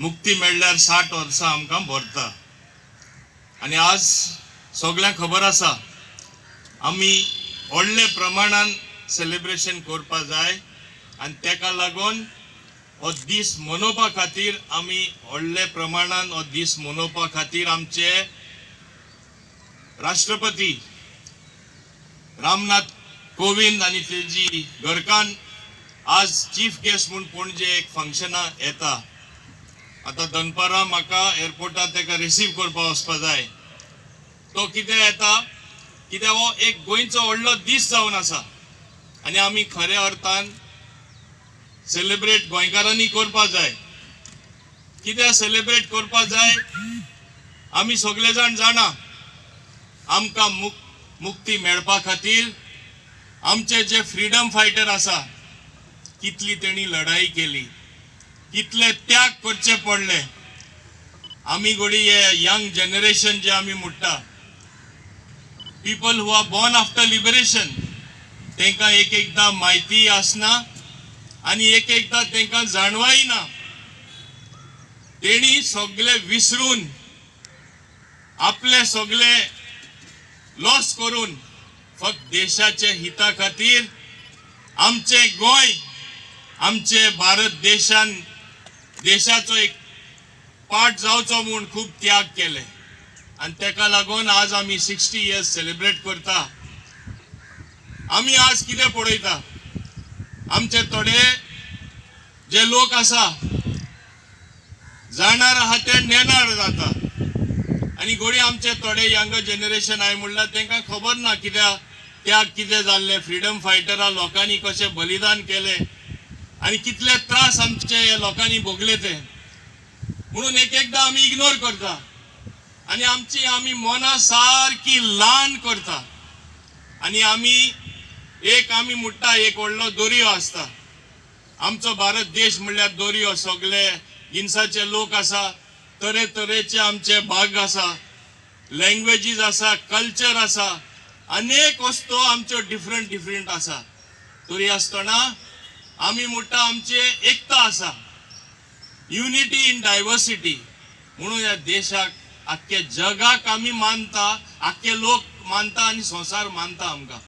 मुक्ती मेळ्ळ्यार 60 वर्सां आमकां भरता आनी आज सगळ्यांक खबर आसा, आमी व्हडले प्रमाणान सेलिब्रेशन करपा जाय आनी तेका लागून हो दीस मनोवपा खातीर, आमी व्हडले प्रमाणान हो दीस मनोवपा खातीर आमचे राष्ट्रपती रामनाथ कोविंद आनी तेजी घरकान्न आज चीफ गेस्ट म्हूण पणजे एक फंक्शना येता. आतां दनपारां म्हाका एअरपोर्टार ताका रिसीव करपा वचपा जाय. तो कितें येता, कित्याक हो एक गोंयचो व्हडलो दीस जावन आसा आनी आमी खऱ्या अर्थान सेलिब्रेट गोंयकारांनी करपा जाय. कित्याक सेलिब्रेट करपा जाय? आमी सगळे जाण जाणा, आमकां मुक्ती मेळपा खातीर आमचे जे फ्रिडम फायटर आसा, कितली तेणी लढाई केली, कितले त्याग करचे पडले. आमी घोडी हे यंग जनरेशन जे आमी म्हणटा, people who are born after liberation, तांकां एक एकदां म्हायती आसना आनी एक एकदां तांकां जाणवाय ना. तेणी सगळे विसरून, आपले सगळे लॉस करून, फक्त देशाच्या हिता खातीर, आमचे गोंय, आमचे भारत देशान देशाचो एक पार्ट जावचो म्हूण खूब त्याग केले आनी तेका लागून आज आमी 60 इयर्स सेलिब्रेट करता. आमी आज कितें पळयता, आमचे थोडे जे लोक आसा, जाणार आहा ते नेणार जाता आनी घोडी आमचे थोडे यंगर जनरेशन हांवें म्हणल्यार तांकां खबर ना कित्याक त्याग कितें जाल्ले, फ्रिडम फायटरा लोकांनी कशें बलिदान केलें आनी कितले त्रास आमचे हे लोकांनी भोगले ते. म्हणून एक एकदां आमी इग्नोर करता आनी आमची आमी मनां सारकी ल्हान करता. आनी आमी एक आमी म्हणटा, एक व्हडलो दर्यो आसता. आमचो भारत देश म्हणल्यार दर्यो. सगळे जिनसाचे लोक आसा, तरेतरेचे आमचे भाग आसा, लँग्वेजीस आसा, कल्चर आसा, अनेक वस्तू आमच्यो डिफरंट डिफरंट आसा. तरी आसतना आमी म्हणटा आमचे एकता आसा, युनिटी इन डायवर्सिटी. म्हणून ह्या देशाक आख्खे जगाक आमी मानता, आख्खे लोक मानता आनी संवसार मानता आमकां.